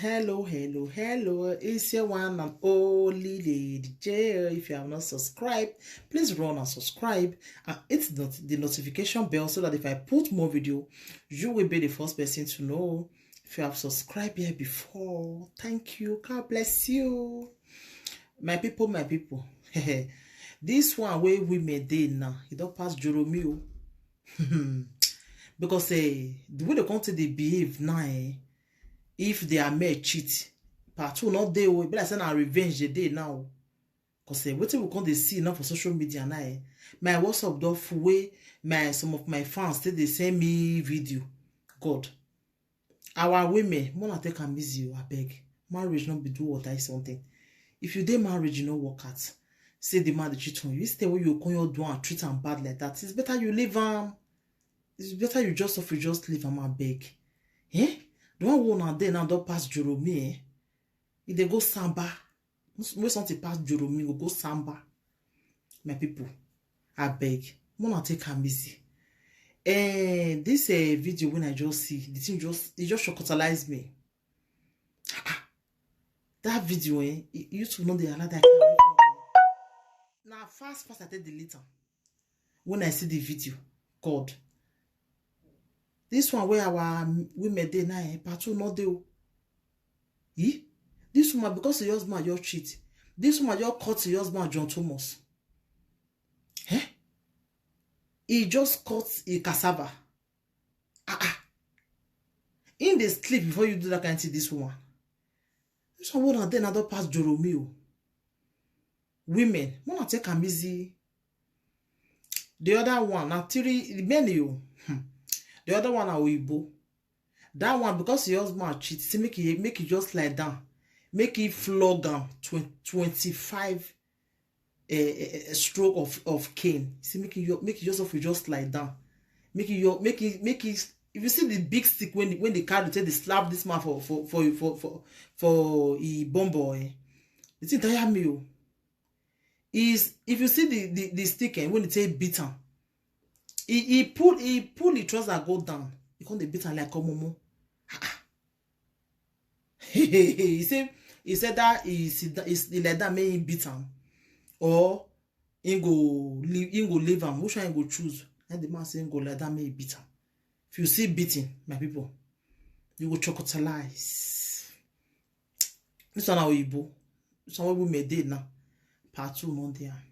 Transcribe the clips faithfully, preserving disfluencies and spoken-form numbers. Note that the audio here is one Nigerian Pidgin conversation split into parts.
Hello, hello, hello. It's your one and only Lady J. If you have not subscribed, please run and subscribe and hit the, the notification bell so that if I put more video, you will be the first person to know. If you have subscribed here before, thank you. God bless you. My people, my people. This one wey women dey now, e don pass Joromi o. Because eh, the way the country dey behave now, eh, if their men cheat, part two no dey o. E be like say na revenge dey dey now. Because eh, wetin we come dey see now for social media now, eh, my WhatsApp don full wey my, some of my fans still dey send me video. God, our women, make una take am easy o, abeg. Marriage no be do or die something. If you dey married, you no work out, say the man dey cheat on you, instead wey you come your do and treat am bad like that, it's better you leave am. It's better you just, if you just leave am, abeg. Eh? The one wey una dey now don pass Joromi, eh? E dey go samba. When something pass Joromi, go go samba. My people, abeg, make una take am easy. Eh, this eh, video wey I just see, the thing just, e just shocktalize me. Ah, that video, eh, YouTube no dey allow that kind of thing. Na fast fast I take delete am. When I see the video, God, this one wey our women dey now, eh, part two no dey o. Eh? This woman, because her husband just cheat, this woman just cut her husband, John Thomas. Eh? He just cut him cassava. Ah ah. Him dey sleep before you do that kind thing, this woman. This one wey una dey now don pass Joromi o. Women, make una take am easy. The other one na three, many o. Hmm. The other one na Oyibo. That one, because her husband cheat, say make he, make he just lie down, make he flog am twen- twenty-five eh, eh, eh, stroke of, of cane. Say make you, make you just, of you just lie down. Make you, make it, make it. If you see the big stick when, when they carry, take they slap this man for, for, for, for, for, for he bumbo, eh? The thing tire me o. Is if you see the, the, the stick, eh, when they take beat am, he, he pull, he pull the trouser go down. He come dey beat am like omomo. Ah, ah. He say, he said that he sit down, he lie down, make him beat am, or he go leave, he go leave am. Which one he go choose? And the man say he go lie down, make he beat am. If you see beating, my people, you go chocotalize. This one na Oyibo. This one wey women dey now. Part two no dey am.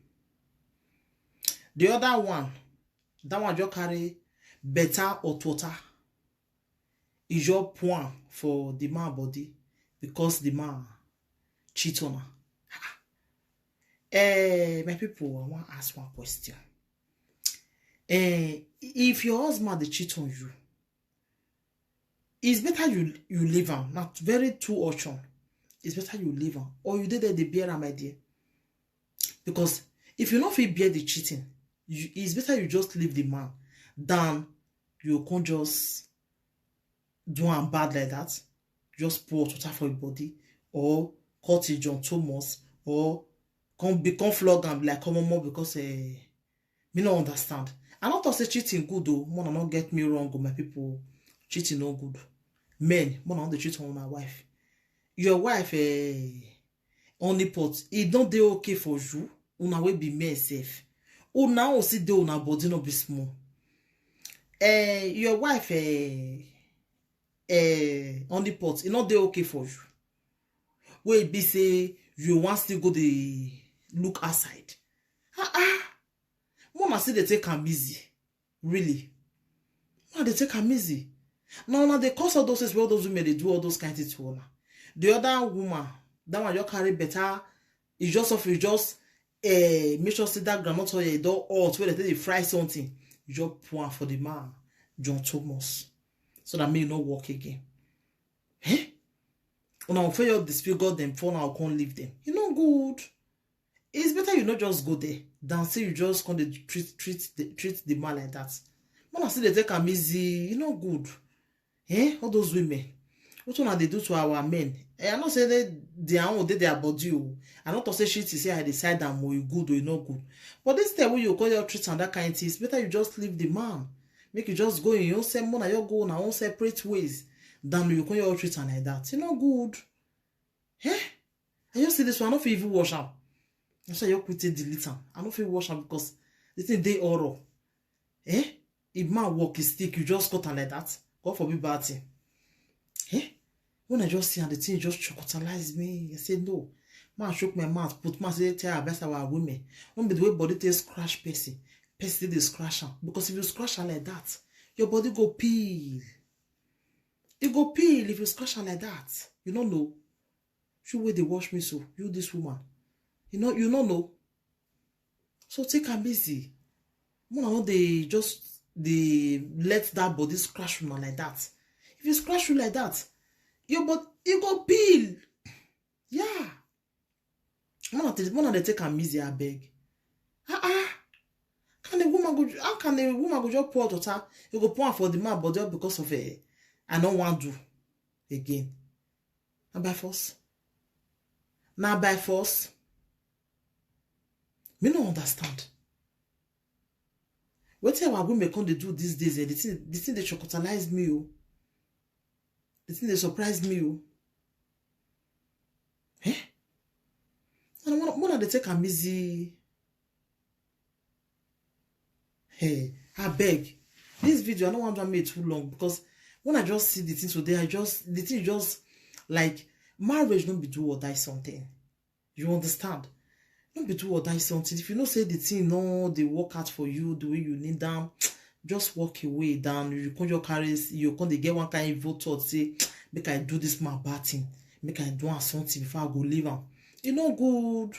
The other one, that one just carry better hot water. E just pour am for the man body because the man cheat on her. Eh, my people, I wan ask one question. Eh, if your husband dey cheat on you, it's better you, you leave am. Na very two option. It's better you leave am, or you dey there dey bear am, my dear. Because if you no fit bear the cheating, you, it's better you just leave the man than you come just do am bad like that. Just pour hot water for your body, or cut it, John Thomas, or come be, come flog am like common more because, eh, me no understand. I no talk say cheating good o, una no get me wrong o, my people. Cheating no good. Men, una no dey cheat on una wife. Your wife, eh, only pot, e don dey okay for you. Una wey be men sef, una own still dey una body, no be small. Eh, your wife, eh, eh, only pot, e no dey okay for you. Wey e be say you wan still go dey look outside. Ah ah. Make una still dey take am easy. Really. Make una dey take am easy. Na una dey cause all those things wey all those women dey do all those kind things to una. The other woman, that one just carry better, e just of, e just, eh, make sure say that groundnut oil e don hot, wey dem take dey fry something, e just pour am for the man, John Thomas, so that make e no work again. Eh? Una go fit just disfigure dem before una go come leave dem. E no good. It's better you no just go there than say you just come dey treat, treat the, treat the man like that. Make una still dey take am easy. E no good. Eh? All those women. Wetin una dey do to our men? Eh, I know say they, their own dey their body o. I no talk say cheating, say I dey side am o, e good o, e no good. But this time wey you come your treat am that kind thing, it's better you just leave the man. Make you just go in your own se-, make una just go una own separate ways. Than you come your treat am like that. E no good. Eh? I just see this one, I no fit even wash am. That's why you quick take delete am. I no fit wash am because the thing dey oral. Eh? If man walk his stick, you just cut am like that. God forbid bad thing. Eh? When I just see am, the thing just chocotalize me. I say no. Man chook my mouth, put man say tell her best our women. Won't be the way body take scratch person. Person dey scratch am. Because if you scratch am like that, your body go peel. E go peel if you scratch am like that. You no know. You wey dey watch me so, you this woman. You no you no know. So take am easy. Una no dey just dey let that body scratch una like that. If you scratch you like that, your body e go peel. Yeah. Una dey una dey take am easy, abeg. Ah ah. Can a woman go how can a woman go just pour hot water? You go pour am for the man body all because of eh, I no wan do again. Na by force. Na by force. Me no understand. Wetin our women come dey do these days? Eh? The thing, the thing dey chocotalize me o. The thing dey surprise me o. Eh? And one, one of the take am easy. Hey, I beg. This video, I don't want to make it too long because when I just see the thing today, I just the thing just like marriage don't be do or die something. You understand? Don't be do or die something. If you know say the thing no they work out for you the way you need them, just walk away. Down you come your carry you come they get one kind evil thought say make I do this man bad thing, make I do am something before I go leave am. E no good.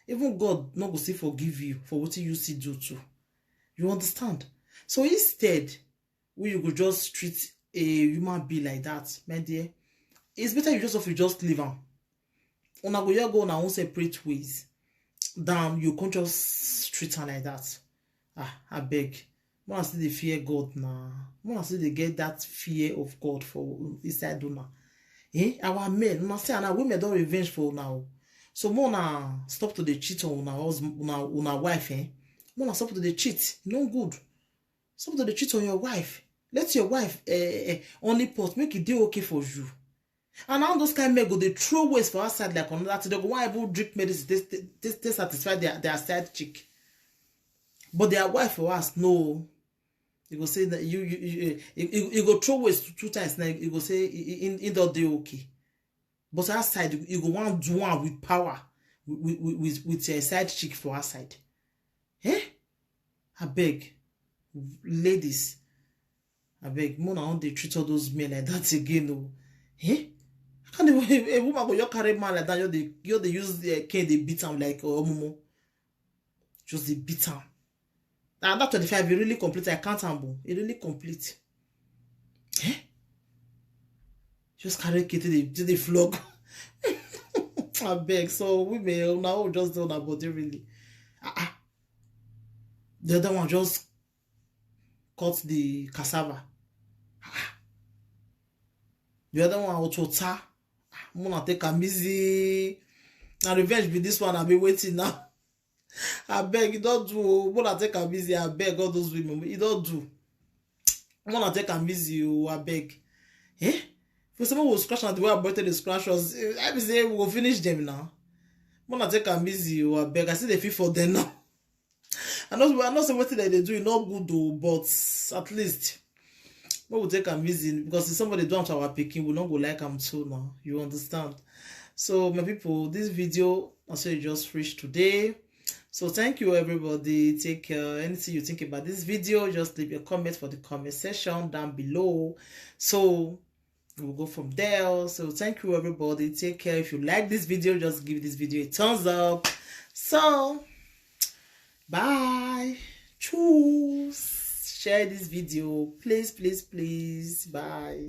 Even God no go still forgive you for what you see do too. You understand? So instead, we you go just treat a human being like that, my dear. It's better you just have to just leave am. Una go your go on our own separate ways. Down you can't just treat her like that. Ah, I beg. Una still dey fear God na. Una still dey get that fear of God for inside una. Eh? Our men, una say and our women don revenge for una o. So more una stop to dey cheat on una husband, una una wife, eh? More una stop to dey cheat. E no good. Stop to dey cheat on your wife. Let your wife eh, eh, only pot make e dey okay for you. And all those kind men go dey throw waste for outside like another thing. They go wan even drink medicine take take take satisfy their their side chick. But their wife for us no. You go say that you you you, you, you, you go throw waste two times now. You go say e e e don dey okay. But outside you go wan do am with power with with with, with your side chick for outside. Eh? Abeg, ladies, abeg, more I wan dey treat all those men like that again o. Eh? How can a woman go just carry man like that? You dey you dey use the cane dey beat am like omumu. Just dey beat am. Na that twenty-five e really complete. I count am o. E really complete. Eh? Just carry kid to the to the flog. I beg. So women now just don't about it really. Ah, ah. The other one just cut the cassava. Ah, ah. The other one otota. Mona take am easy. Na revenge be this one I be waiting now. I beg, you don't do. Mona take am easy. I beg all those women. You don't do. Mona take am easy. Oh, I beg. Eh? For someone will scratch and the way I brought the scratch us, eh, I be say we go finish them now. Mona take am easy. Oh, I beg. I see the feel for them now. I know I know say wetin dem dey do e no good o, but at least make we take am easy because if somebody do am to our pikin, we no go like am too now. You understand? So my people, this video na so e just reach today. So thank you everybody. Take care. Anything you think about this video, just leave your comment for the comment section down below. So we'll go from there. So thank you everybody. Take care. If you like this video, just give this video a thumbs up. So bye. Choose. Share this video. Please, please, please. Bye.